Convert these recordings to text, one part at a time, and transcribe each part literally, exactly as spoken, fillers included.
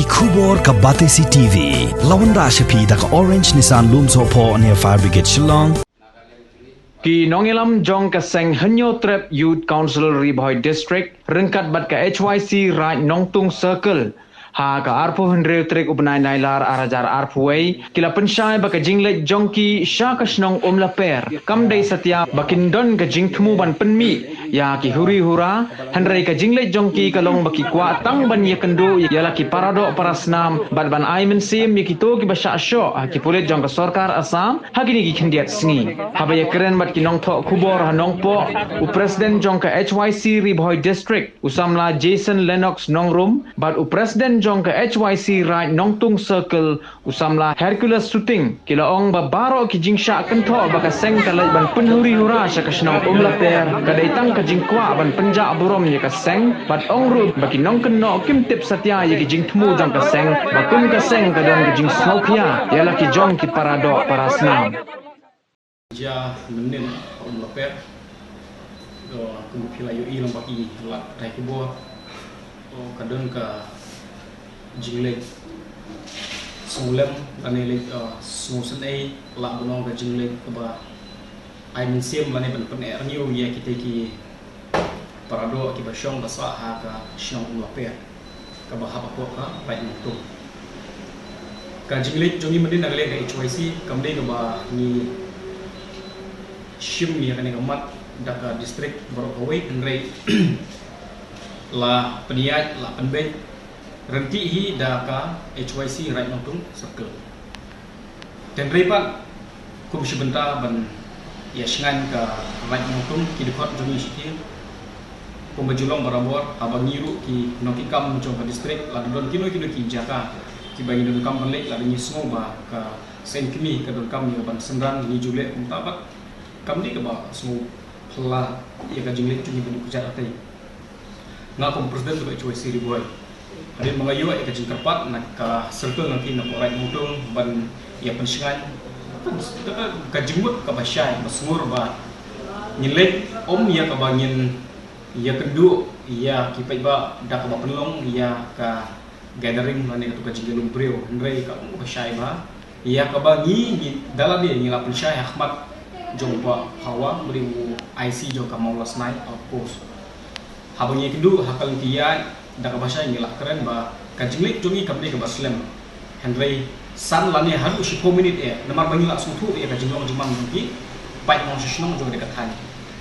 Khubor ka Batesi T V. Lawan da sha phi da ka Orange Nissan Lumsohphoh near Fire Brigade Shillong. Ki nongïalam jong ka seng Hynñiewtrep Youth Council Ri Bhoi District ryngkat bad ka H Y C Raid Nongtung Circle, ha ka arphew hynriew tarik u bnai Nailar ar hajar arphew wei, ki la pynshai ba ka jingleit jong ki sha ka shnong Umlaper kam dei satia ba kin don ka jingthmu ban pynmih ïa ki huri hura, hynrei ka jingleit jong ki ka long ba ki kwah tang ban ïakynduh ïa la ki paradoh parasnam bad ban ai mynsiem ïa kito kiba shah shoh ha ki pulit jong ka sorkar Assam ha kine ki khyndiat sngi. Haba ïakren bad ki nongthoh khubor ha Nongpoh, u President jong ka H Y C Ri Bhoi District, u samla Jason Lennox Nongrum, bad u President jong ka H Y C Raid Nongtung Circle, u samla Hercules Suting, ki la ong ba baroh ki jingshah kynthoh ba ka seng ka leit ban pynhuri hura sha ka shnong Umlaper ka dei tang ka jingkwah ban pynjah burom ïa ka seng, bad ong ruh ba ki nongkynnoh kim tip satia ïa ki jingthmu jong ka seng, ba kum ka seng ka don ka jingsngewkhia ïa la ki jong ki paradoh parasnam. Jia mynnin ha Umlaper. To, kum phi la ïohi lyngba ki lad pathai khubor, to, ka don ka jingleit sngewlem lane leit, uh, sngewsynei, lah ban ong ka jingleit kaba ai mynsiem lane ban pyneh rngiew ïa kita ki paradoh kiba shong ba sah ha ka shnong Umlaper kaba hap hapoh ka Raid Nongtung. Ka jingleit jong ngi mynnin na ka liang ka H Y C kam dei kaba ngi shim ïa kane ka mat da ka district baroh kawei, hynrei la pynïaid, la pynbeit ryntih hi da ka H Y C Raid Nongtung Circle. Hynrei pat kum shi bynta ban ïa shngaiñ ka Raid Nongtung, ki dkhot jong ngi shi ki, kumba ju long barabor, haba ngi ruh ki nongkitkam jong ka district, la don kino kino ki jaka kiba ngi donkam ban leit, la ngi sngew ba ka seng kmie ka donkam ïa ban synran, ngi ju leh kumta, bad kam dei kaba sngewphylla ïa ka jingleit jong ngi ban ïa kjat katei. Nga kum President jong ka H Y C Ri Bhoi, hadien ba nga ïoh ïa ka jingkyrpad na ka circle, na ki, na ka Raid Nongtung ban ïa pynshngaiñ, ka, ka jingmut kaba shai, ba sngur ba ngin leit, ym ïa kaba ngin ïakynduh ïa ki paidbah da kaba pynlong ïa ka gathering lane kato ka jingïalum briew, hynrei ka long kaba shai ba ïa kaba ngi, ngi da lade ngi la pynshai ha khmat jong Bah Phawa, uba dei u I C jong ka Mawlasnai Outpost. Haba ngi ïakynduh ha ka lynti ïaid, da kaba shai ngi la kren ba ka jingleit jong ngi kam dei kaba slem, hynrei san lane haduh shiphew minit eh, namar ba ngi la sngewthuh ïa ka jinglong jingman jong ki paid nongshong shnong jong ka dei ka thaiñ.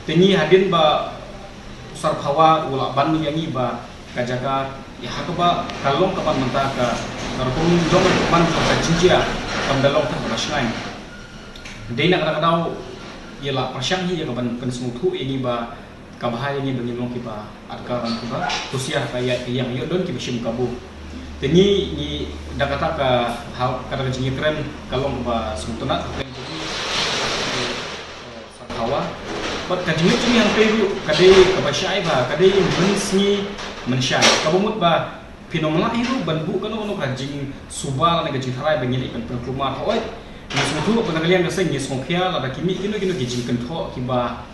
Te ngi, hadien ba u Sir Phawa u la ban ïa ngi ba ka jaka, ïa, ha kaba ka long kaba mynta ka, ka rukom long ka man ka jingjia, kam da long tang kaba shngaiñ. Dei na kata ka daw ïa la pyrshang hi ïa kaban pynsngewthuh ïa ngi ba ka bha ïa ngi ba ngin long kiba atkar, kiba husiar, ka ïa, ka ïa, ïa don kiba shim kabu. Te ngi, ngi da kata ka, ha, kata ka jingïakren ka long kaba sngewtynnat. Sir Phawa. Bad ka jingleit jong ngi hangtei ruh ka dei kaba shai ba ka dei mynsngi mynshai. Kaba mut ba phin ym lah hi ruh ban buh kano kano ka jingsuba lane ka jingtharai ba ngin ïa pyn-, pynkulmar. Hooid, ngi sngewthuh ba na ka liang ka seng ngi sngewkhia lada ki mih kino kino ki jingkynthoh kiba,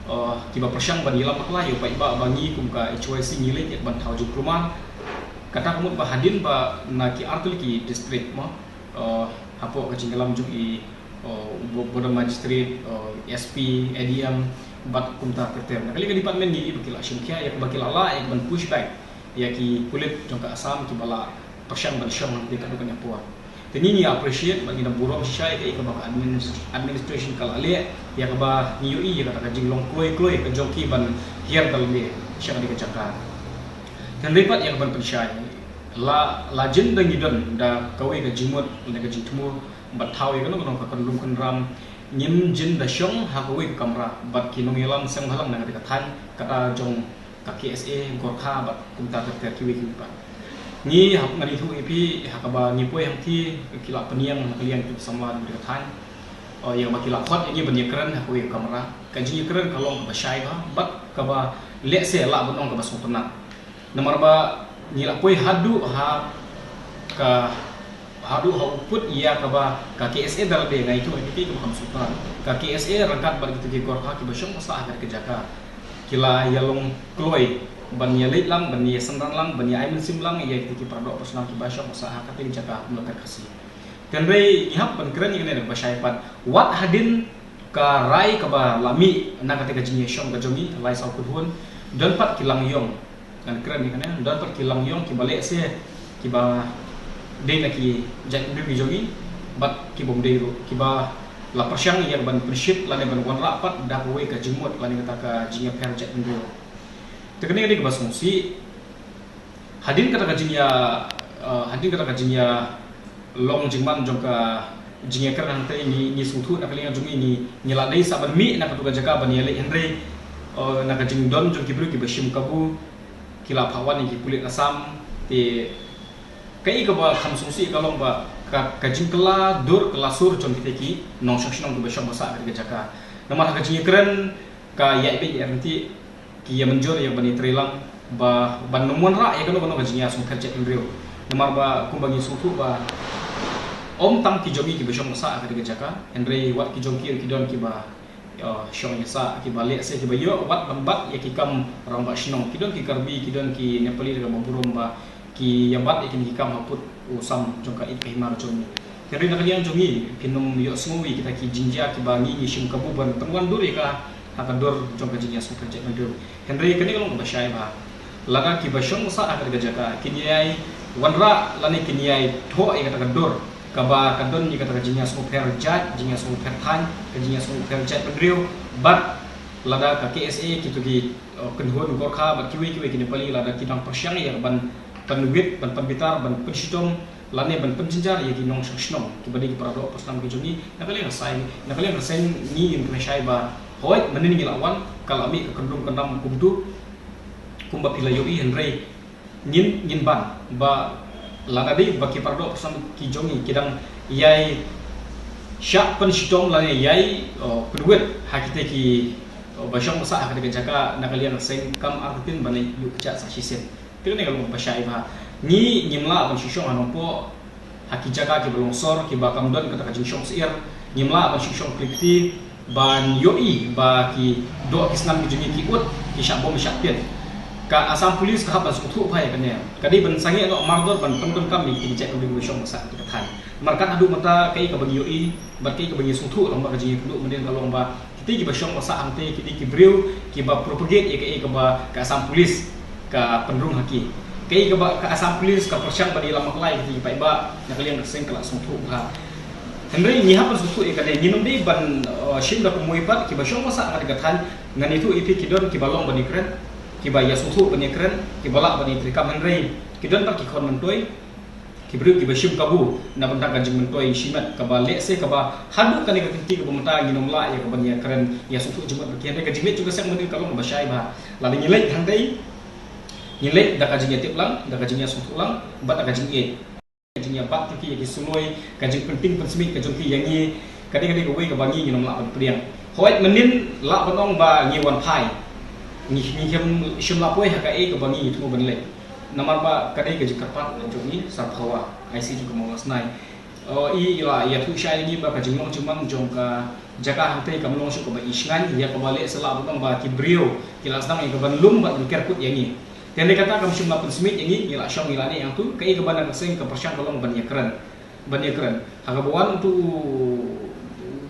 eh, kiba pyrshang ban ïalam bakla ïa u paidbah ba ngi kum ka H Y C ngi leit ïa ban thaw jingkulmar. Kata ka mut ba hadien ba na ki artylli ki district mo, eh, hapoh ka jingïalam jong i, uh, bo-, Border Magistrate, uh, S P, A D M, bad kumta ter ter. Na ka liang ka department ngi ïohi ba ki la shim khia ïa kaba ki la lah ïa kaban push back ïa ki pulit jong ka Assam kiba la pyrshang ban shong hangtei katto katne por. Te ngi, ngi appreciate bad ngi da burom shisha ïa ka, ïa kaba ka adminis-, administration ka la leh, ïa kaba ngi ïohi ïa kata ka jinglong kloi kloi ka jong ki ban hiar da lade sha kane ka jaka. Hynrei pat ïa kaban pynshai, la, la jin da ngi don da kawei ka jingmut ne ka jingthmu ban thaw ïa kano kano ka kynrum kynram, ngim jin da shong ha kawei ka kamra bad ki nongïalam seng bhalang na kata ka thaiñ, kata jong ka K S A, Gorkha bad kumta ter ter kiwei kiwei pat. Ngi hap ngan ïathuh ïa phi, ha kaba ngi poi hangtei ki la pynïeng na ka liang ki samla na kata ka thaiñ, ïa kaba ki la khot ïa ngi ban ïakren ha kawei ka kamra. Ka jingïakren ka long kaba shai bha bad kaba lehse lah ban ong kaba sngewtynnat. Namar ba ngi la poi haduh ha ka, haduh ha u pud ïa kaba ka K S A da lade, nga ïathuh ïa phi kaba kham sngewtynnat. Ka K S A ryngkat bad kita ki Gorkha kiba shong ba sah ha ka jaka, ki la ïa long kloi ban ïa leit lang, ban ïa synran lang, ban ïa ai mynsiem lang ïa kita ki para doh para snam kiba shong ba sah ha kata ka jaka ha Umla Kyrkhasi. Hynrei ngi hap ban kren ïa kane da kaba shai pat. Wat hadien ka rai kaba la mih na kata ka jingïashong ka jong ngi, lai saw kynhun, don pat ki langïong, ngan kren ïa kane, don pat ki langïong kiba leh se kiba dei na ki jaitbynriew ki jong ngi bad ki bym dei ruh, kiba la pyrshang ïa ban pynshit lane ban wanrah pat da kawei ka jingmut lane kata ka jingïapher jaitbynriew. Te kane ka dei kaba sngewsih. Hadien kata ka jingïa, uh, hadien kata ka jingïa long jingman jong ka jingïakren hangtei, ngi, ngi sngewthuh na ka liang jong ngi, ngi, ngi la dei sa ban mih na katu ka jaka ban ïaleh, hynrei, uh, na ka jingdon jong ki briew kiba shim kabu, ki la phah wan ïa ki pulit Assam. Te kaei kaba kham sngewsih ka long ba ka, ka jingkylla dur kylla sur jong kita ki nongshong shnong kiba shong ba sah ha kata ka jaka. Namar ha ka jingïakren ka ïaid beit ïaid ryntih, ki ïa mynjur ïa ban ïatrei lang ba ban nym wanrah ïa kano kano ka jingïasngewpher jaitbynriew. Namar ba kumba ngi sngewthuh ba ym tang ki jong ngi kiba shong ba sah ha kata ka jaka, hynrei wat ki jong ki, ki don kiba, uh, shong ïa sah, kiba leh se kiba ïoh wat ban bat ïa ki kam rangbah shnong, ki don ki Karbi, ki don ki Nepali da kaba burom ba ki ïa bat ïa kine ki kam ha pud u sam jong ka ïit ka hima ka jong ngi. Hynrei na ka liang jong ngi phin nym ïohsngew ïa kita ki jingjia kiba ngi, ngi shim kabu ban pynwandur ïa ka ha ka dur jong ka jingïasngewpher jaitbynriew. Hynrei kane ka long kaba shai bha. Lada kiba shong ba sah ha kata ka jaka kin ïai wanrah lane kin ïai thoh ïa kata ka dur kaba ka don ïa kata ka jingïasngewpher jait, jingïasngewpher thaiñ, ka jingïasngewpher jaitbynriew, bad lada ka K S A, kito ki, uh, kynhun Gorkha bad kiwei kiwei ki Nepali lada ki dang pyrshang ïa ban pynwit, ban pynbitar, ban pynshitom lane ban pynjynjar ïa ki nongshong shnong kiba dei ki para doh para snam ki jong ngi, na ka liang ka seng, na ka liang ka seng ngi ngin kren shai ba hooid mynnin ngi la wan, ka la mih ka kyndrum kyndam kumtu kumba phi la ïohi, hynrei ngin, ngin ban ba lada dei ba ki para doh para snam ki jong ngi ki dang ïai shah pynshitom lane ïai, uh, pynwit ha kita ki, uh, ba shong ba sah ha kata ka jaka, na ka liang ka seng kam artatien ban ïoh kjat sa shisien. Te kane ka long ba shai bha. Ngi ngim lah ban shu shong ha Nongpoh ha ki jaka kiba long sor kiba kam don kata ka jingshong syiar. Ngim lah ban shu shong kli kti ban ïohi ba ki doh ki snam ki jong ngi ki ud, ki shah bom shah pin. Ka Assam Police ka hap ban sngewthuh bha ïa kane. Ka dei ban sangeh noh mardor ban pyndonkam ïa ki jait kaba ngi shong ba sah ha kata ka thaiñ. Namar kat haduh mynta kaei kaba ngi ïohi bad kaei kaba ngi sngewthuh lyngba ka jingïakynduh mynnin ka long ba kita kiba shong ba sah hangtei ki dei ki briew kiba propagate ïa kaei kaba ka Assam Police ka pynrung ha ki. Kaei kaba ka Assam Police ka pyrshang ban ïalam maklai kita ki paidbah, na ka liang ka seng ka la sngewthuh bha. Hynrei ngi hap ban sngewthuh ïa kane, ngin ym dei ban, uh, shim da kumwei pat, kiba shong ba sah ha kata ka thaiñ, ngan ïathuh ïa phi, ki don kiba long ban ïakren, kiba ïasngewthuh ban ïakren, kiba lah ban ïatreikam, hynrei ki don pat ki khon myntoi, ki briew kiba shim kabu na bynta ka jingmyntoi shimet kaba leh se kaba haduh kane ka kynti kaba mynta ngin ym lah ïa ka ban ïakren ïasngewthuh jingmut bad ki, hynrei ka jingmut jong ka seng mynnin ka long kaba shai bha. Lada ngi leit hangtei, ngi leit da ka jingïatip lang, da ka jingïasngewthuh lang bad da ka jingïeit. Ka jingïabat jong ki ïa ki suloi, ka jingpynting pynsmit ka jong ki ïa ngi, ka dei, ka dei kawei kaba ngi ngin ym lah ban pdiang. Hooid mynnin lah ban ong ba ngi wan phai, ngi, ngi shim, shim lah poi ha kaei kaba ngi, ngi thmu ban leit. Namar ba ka dei ka jingkyrpad jong ngi Sir Phawa, I C jong ka Mawlasnai. Oh, i, i la ïathuh shai ïa ngi ba ka jinglong jingman jong ka jaka hangtei kam long shuh kaba i shngaiñ, ïa kaba leh se lah ban ong ba ki briew ki la sdang ïa ka ban lum bad ban ker kut ïa ngi. Te hynrei kata kam shym la pynsmit ïa ngi, ngi la shong ngi la neh hangtu, kaei kaba na ka seng ka pyrshang ka long ban ïakren. Ban ïakren. Ha kaba wan utu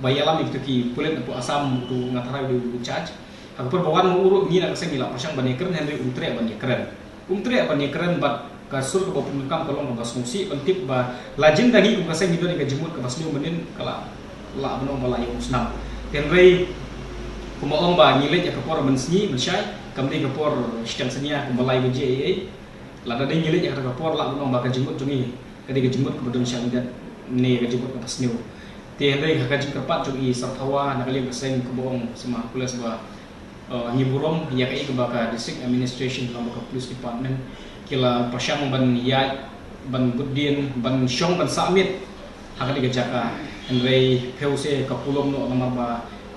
ba ïalam ïa kitu ki pulit na pdeng Assam, utu nga tharai u dei u in charge. Ha ka por ba wan ma u ruh ngi na ka seng ngi la pyrshang ban ïakren, hynrei um treh ban ïakren. Um treh ban ïakren bad ka sur kaba pyndonkam ka long kaba sngewsih ban tip ba la jin da ngi kum ka seng ngi don ïa ka jingmut kaba sniew mynnin ka la, lah ban ong ba la ïa u snam. Te hynrei kumba ong ba ngi leit ïa ka por mynsngi mynshai, kam dei ka por shiteng synñia kumba lai baje ei ei. Lada dei ngi leit ïa kata ka por lah ban ong ba ka jingmut jong ngi ka dei ka jingmut kaba don sha lyndet ne ka jingmut kaba sniew. Te hynrei ha ka jingkyrpad jong i Sir Phawa na ka liang ka seng kaba ong sma pulit ba, uh, ngi burom ïa kaei kaba ka District Administration lyngba ka Police Department ki la pyrshang ban ïaid, ban bud dien, ban shong, ban sah miet ha kane ka jaka. Hynrei phew se ka pulom noh namar ba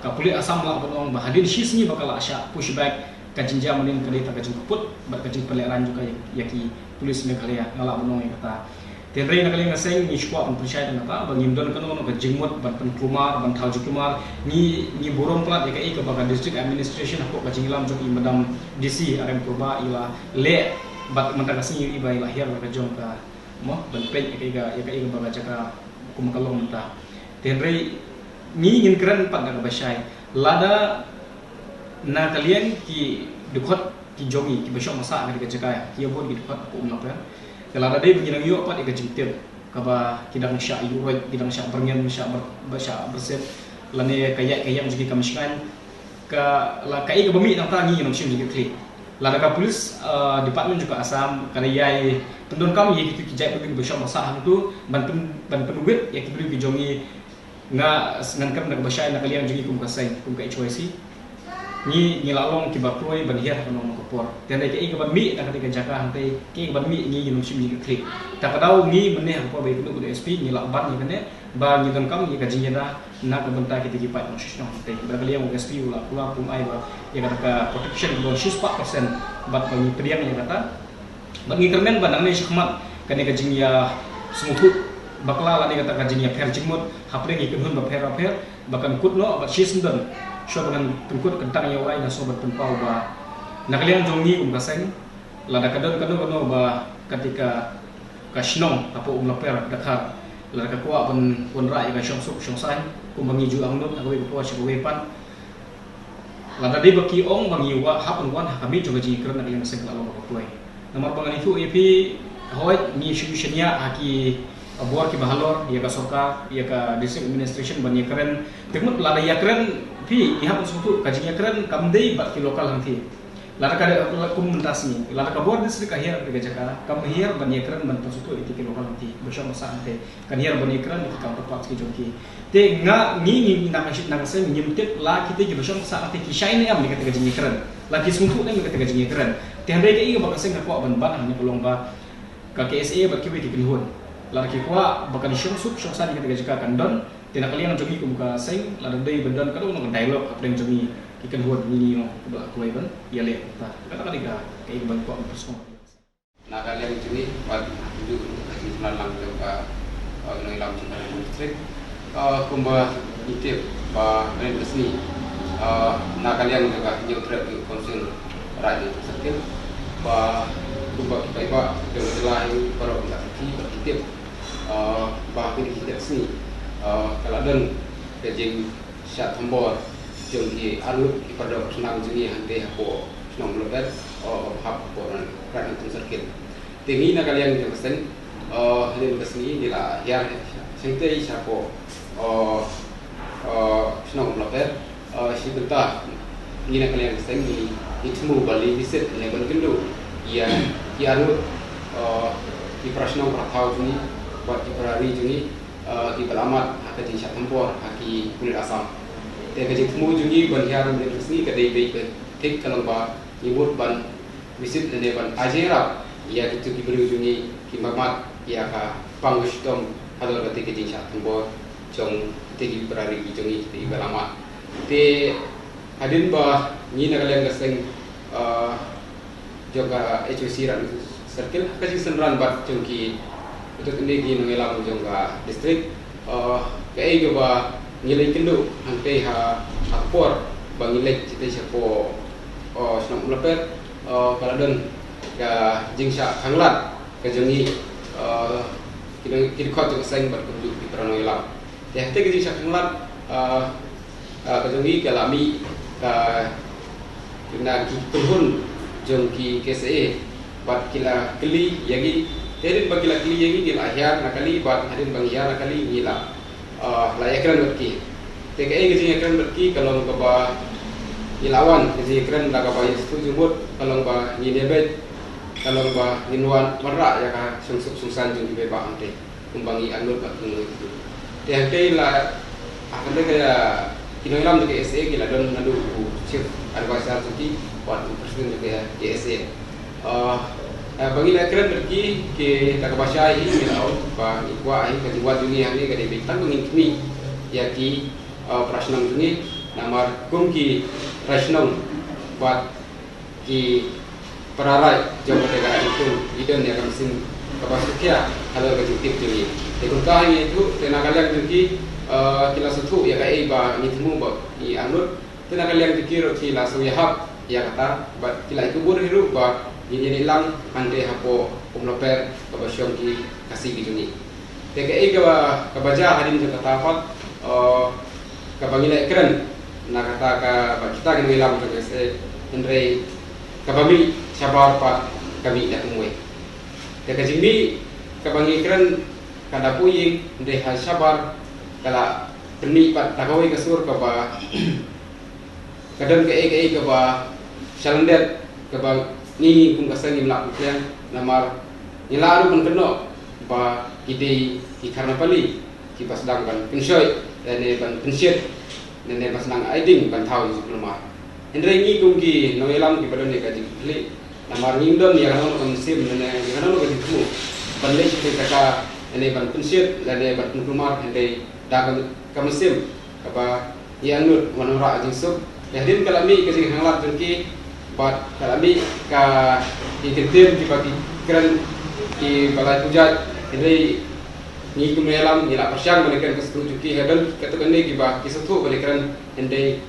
ka pulit Assam lah ban ong ba hadien shi sngi ba ka la shah push back ka jingjia mynnin ka dei tang ka jingkyrpad bad ka jingpynlehraiñ jong ka ïa, ïa ki police Meghalaya, nga lah ban ong ïa kata. Te hynrei na ka liang ka seng ngi shu kwah ban pynshai tang kata ba ngim don kano kano ka jingmut ban pynkulmar, ban thaw jingkulmar. Ngi, ngi burom palat ïa kaei kaba ka district administration hapoh ka jingïalam jong i Madam D C Arem Kurbah i la leh bad mynta ka sngi i ba i la hiar la ka jong ka mo ban peit ïa kaei ka, ïa kaei kaba ka jaka kum ka long mynta. Te hynrei ngi ngin kren pat da kaba shai. Lada na ka liang ki dkhot ki jong ngi kiba shong ba sah ha ka jaka ki ïa bun ki dkhot hapoh Umlaper. Te lada dei ba ngi nang ïoh pat ïa ka jingtip kaba ki dang shah ïuh roit, ki dang shah byrngem, shah ber, ba shah byrsit, lane ka ïaid ka ïeng jong ki kam shngaiñ, ka la kaei kaba mih nangta ngi ngin ym shim jingkitkhlieh. Lada ka police, uh, department jong ka Assam ka la ïai pyndonkam ïa kito ki jaitbynriew kiba shong ba sah hangto ban pyn, ban pynwit ïa ki briew ki jong ngi. Nga, ngan kren da kaba shai na ka liang jong ngi kum ka seng, kum ka H Y C. Ngi, ngi la long kiba kloi ban hiar ha kano kano ka por. Te hynrei kaei kaban mih na katei ka jaka hangtei, kaei kaban mih ngi ngin ym shim jingkitkhlieh. Ta ka daw ngi mynne ha ka por ba ïakynduh bad u S P ngi la ban ïa kane ba ngi donkam ïa ka jingïada na ka bynta kita ki paid nongshong shnong hangtei. Bad ka liang u S P u la kular kum ai ba ïa kata ka protection ka don shispah percent bad ba ngi pdiang ïa kata. Bad ngi kyrmen ba nangne shakhmat kane ka jingïasngewthuh bakla lane kata ka jingïapher jingmut hapdeng ki kynhun bapher bapher ba kan kut noh bad shisyndon shuwa ba ngan pynkut kyntang ïa u ai nga sngew ban pynpaw ba na ka liang jong ngi kum ka seng, lada ka don kano kano ba katei ka, ka shnong hapoh Umlaper Dkhar, lada ka kwah ban wanrah ïa ka shongsuk shongsaiñ kumba ngi ju angnud ha kawei ka por sha kawei pat. Lada dei ba ki ong ba ngi wa hap ban wan ha ka miej jong ka jingïakren na ka liang ka seng ka la long kaba kloi. Namar ba ngan ïathuh ïa phi, hooid ngi shu shaniah ha ki bor kiba halor, ïa ka sorkar, ïa ka district administration ban ïakren. Te mut lada ïakren phi, ngi hap ban sngewthuh ka jingïakren kam dei bad ki local hangthie. Lada ka dei kum mynta sngi, lada ka bor district ka hiar ha ka jaka, kam hiar ban ïakren ban pynsngewthuh ïa ki local hangthie ba shong ba sah hangthie. Kan hiar ban ïakren ïa ki counterparts ki jong ki. Te nga, ngi, ngi, ngi na ka seng ngim tip la kita kiba shong ba sah hangtei ki shai ne em ïa kata ka jingïakren, la ki sngewthuh ne em ïa kata ka jingïakren. Te hynrei kaei kaba ka seng ka kwah ban ban hangne ka long ba ka K S A bad kiwei ki kynhun, lada ki kwah ba kan shongsuk shongsaiñ ïa kata ka jaka kan don. Te na ka liang jong ngi kum ka seng lada dei ban don kano kano ka dialogue hapdeng jong ngi ki kynhun, ngi, ngi ong kaba kloi ban ïaleh. Kata ka dei ka, kaei kaba ngi kwah ban pyrshang. Na ka liang jong ngi, wat ju ka jingkynmaw lang jong ka, uh, nongïalam jong ka district. Uh, kumba ngi tip ba mynta ka sngi, uh, na ka liang jong ka Hynñiewtrep Youth Council Raid Circle, ba kumba ki paidbah jong ka jylla hi baroh ki la sakhi bad ki tip, uh, ba ha kine ki sngi, uh, ka la don ka jing shah thombor jong ki arngut ki para doh para snam jong ngi hangtei hapoh shnong Umlaper, o, hap hapoh Raid Nongthymmai Circle. Te ngi na ka liang jong ka seng, o, hynnin ka sngi ngi la hiar shangtei shapoh, o, o, shnong Umlaper, o, shi bynta ngi na ka liang ka seng ngi, ngi thmu ba leit visit ne ban kynduh ïa ki arngut, o, ki para shnong para thaw jong ngi bad ki para ri jong ngi, eh, kiba la mad ha ka jingshah thombor ha ki pulit Assam. Te ka jingthmu jong ngi ban hiar mynta ka sngi ka dei beit ba thik ka long ba ngi mut ban visit lane ban ai jingïarap ïa kito ki briew jong ngi kiba mad ïa ka pang ka shitom halor kata ka jingshah thombor jong kita ki para ri jong ngi kiba la mad. Te hadien ba ngi na ka liang ka seng, eh, jong ka H O C Raid Circle, ha ka jingsynran bad jong ki, kito kine ki nongïalam jong ka district, eh, kaei kaba ngi la ïakynduh hangtei ha, ha ka por ba ngi leit shatei shapoh, eh, shnong Umlaper, eh, ka la don ka jingshah khanglad ka jong ngi, eh, ki nong, ki dkhot jong ka seng bad kumjuh ki para nongïalam. Te hangtei ka jingshah khanglad, eh, eh, ka jong ngi ka la mih ka, na ki kynhun jong ki K S A bad ki la kylli ïa ngi. Te hadien ba ki la kylli ïa ngi ngi la hiar na kali bad hadien ba ngi hiar na kali ngi la, eh, la ïakren bad ki. Te kaei ka jingïakren bad ki ka long kaba ngi la wan ka jingïakren da kaba ïasngewthuh jingmut ka long ba ngin ïabeit, ka long ba ngin wan wanrah ïa ka shongsuk shongsaiñ jong ki paidbah hangtei. Kumba ngi angnud bad ngi ngeit. Te hangtei la, ah, hangtei ka, ki nongïalam jong ka K S A ki la don naduh u chief advisor jong ki bad u president jong ka K S A. Ah, eh, ba ngi la kren bad ki, ki da kaba shai hi ngi la ong ba ngi kwah hi ka jingwan jong ngi hangne ka dei beit tang ba ngin khmih ïa ki, ah, para shnong jong ngi namar kum ki para shnong bad ki para raid jong kata ka raid ngi kum ngi don ïa ka mynsiem kaba sngewkhia halor ka jingtip jong ngi. Te kumta ha ngi tu te na ka liang jong ki, eh, ki la sngewthuh ïa kaei ba ngi thmu ba ngi angnud. Te na ka liang jong ki ruh ki la sngewïahap ïa kata bad ki la ïakubur hi ruh ba ngin ïaleit lang hangtei hapoh Umlaper kaba shong ki Khasi ki jong ngi. Te kaei kaba, kaba jia hadien jong kata pat, eh, kaba ngi la kren na kata ka, ba kita ki nongïalam jong ka S A, hynrei kaba mih shabar pat ka mih na kumwei. Te ka jingmih kaba ngi kren ka da poi ïing, hynrei ha shabar ka la pynmih pat da kawei ka sur kaba ka don kaei kaei kaba shalyndet kaba ngi kum ka seng ngim lah pynpliang, namar ngi lah ruh ban kynnoh ba ki dei ki khar Nepali kiba sdang ban pynshoi lane ban pynshit lane ban sdang ai ding ban thaw ïa ki jingkulmar. Hynrei ngi kum ki nongïalam kiba don ïa ka jingkitkhlieh, namar ngim don ïa kano kano ka mynsiem lane ïa kano kano ka jingthmu ban leit sha ka jaka lane ban pynshit lane ban pynkulmar, hynrei da ka, ka mynsiem kaba ïa nud wan wanrah jingsuk. Te hadien ka la mih ka jinghanglad jong ki bad ka la mih ka ki kyntien kiba ki kren kiba la pynjah, hynrei ngi kum nongïalam ngi la pyrshang ban kren ka sngewthuh jong ki. Hadien katto katne kiba ki sngewthuh ban kren, hynrei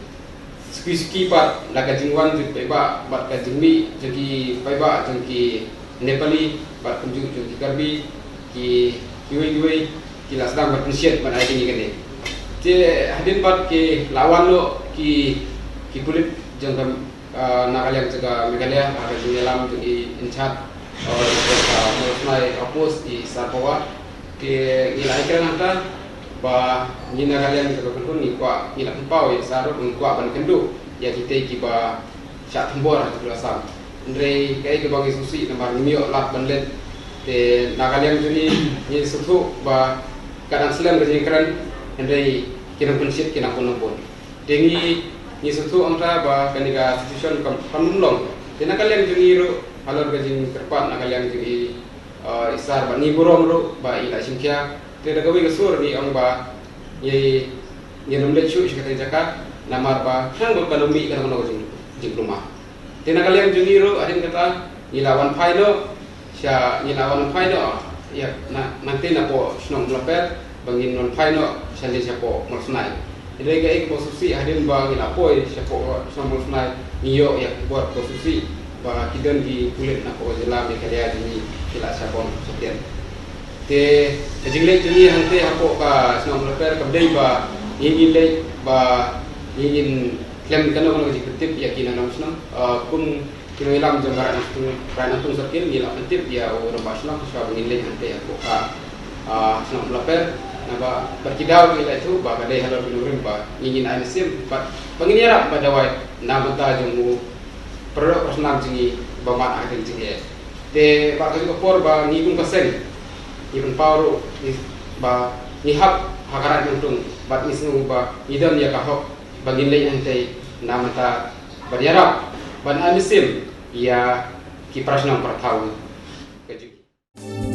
suki suki pat la ka jingwan jong ki paidbah bad ka jingmih jong ki paidbah jong ki Nepali bad kumjuh jong ki Karbi, ki kiwei kiwei ki la sdang ban pynshit ban ai ding ïa kane. Te hadien pat ki la wan noh ki, ki pulit jong ka, ah, na ka liang jong ka Meghalaya ha ka jingïalam jong i in charge, ah, jong ka Mawlai Outpost, i Sir Pawar. Te ngi la ïakren hangta ba ngi na ka liang jong ka kynhun ngi kwah, ngi la pynpaw ïa i Sir ruh, ngi kwah ban kynduh ïa kitei kiba shah thombor ha ka Assam. Hynrei kaei kaba ngi sngewsih namar ngim ïoh lad ban leit. Te na ka liang jong ngi ngi sngewthuh ba ka dang slem ka jingkren, hynrei ki nang pynshit ki nang bun nang bun. Te ngi, ngi sngewthuh hangta ba kane ka situation kam, kam long. Te na ka liang jong ngi ruh halor ka jingkyrpad na ka liang jong i, eh, i Sir bad ngi burom ruh ba i la shim khia. Te da kawei ka sur ngi ong ba ngi, ngin ym leit shuh sha katei ka jaka namar ba khnang ba kan ym mih kano kano ka jing, jingkulmar. Te na ka liang jong ngi ruh hadien kata ngi la wan phai noh sha, ngi la wan phai noh ïa na, nangtei napoh shnong Umlaper ba ngin wan phai noh sha leit shapoh Mawlai. Hynrei kaei kaba sngewsih hadien ba ngi la poi shapoh shnong Mawlai ngi ïoh ïa ka khubor kaba sngewsih ba ki don ki pulit napoh ka jylla Meghalaya jong ngi ki la shah bom shah tian. Te ka jingleit jong ngi hangtei hapoh ka shnong Umlaper kam dei ba ngi ngin leit ba ngi ngin khlem kano kano ka jingpyntip ïa ki nongïalam shnong. Ah, kum ki nongïalam jong ka Raid Nongtung, Raid Nongtung Circle ngi la pyntip ïa u rangbah shnong shuwa ba ngin leit hangtei hapoh ka, ah, shnong Umlaper. Naba bad ki daw ki la ïathuh ba ka dei halor ki nongrim ba ngi ngin ai mynsiem bad ba ngin ïarap ba dawai na bynta jong u para doh para snam jong ngi ba mad ha ka jingeh. Te bad ka juh ka por ba ngi kum ka seng ngi pynpaw ruh ngi, ba ngi hap ha ka Raid Nongtung bad ngi sngew ba ngi don ïa ka hok ba ngin leit hangtei na bynta ban ïarap ban ai mynsiem ïa ki para shnong para thaw. Ka juh.